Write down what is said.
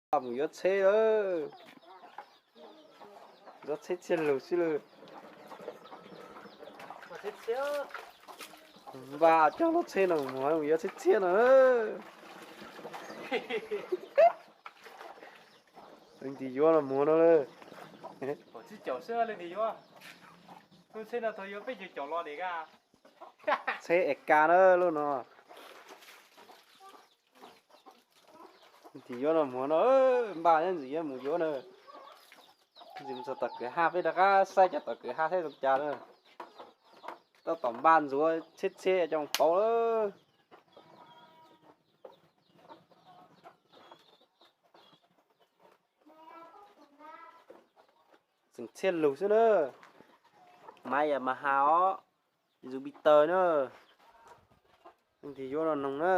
Mus yuav tsheb lawm. Yuav tsheb txhiaj lug xwb lawm. Npaj coj lub tsheb no mus yuav tsheb txhiaj no. Leej twg yuav los muag no lawm. Tsheb es ka na lub no. Leej twg yuav los muag no, npaj nyob ntxim yuav mus yuav na. Ntxim mus txog tom kwm haj peb rov qab saib cov tom kwm haj thiab zoo cas na. Tab tom npaj ntxuav tsheb txhiaj coj mus pauv lawm. Tseem txhiaj lug xwb na. Maiv Yamaha os, Jupiter na. Leej twg yuav los noog na.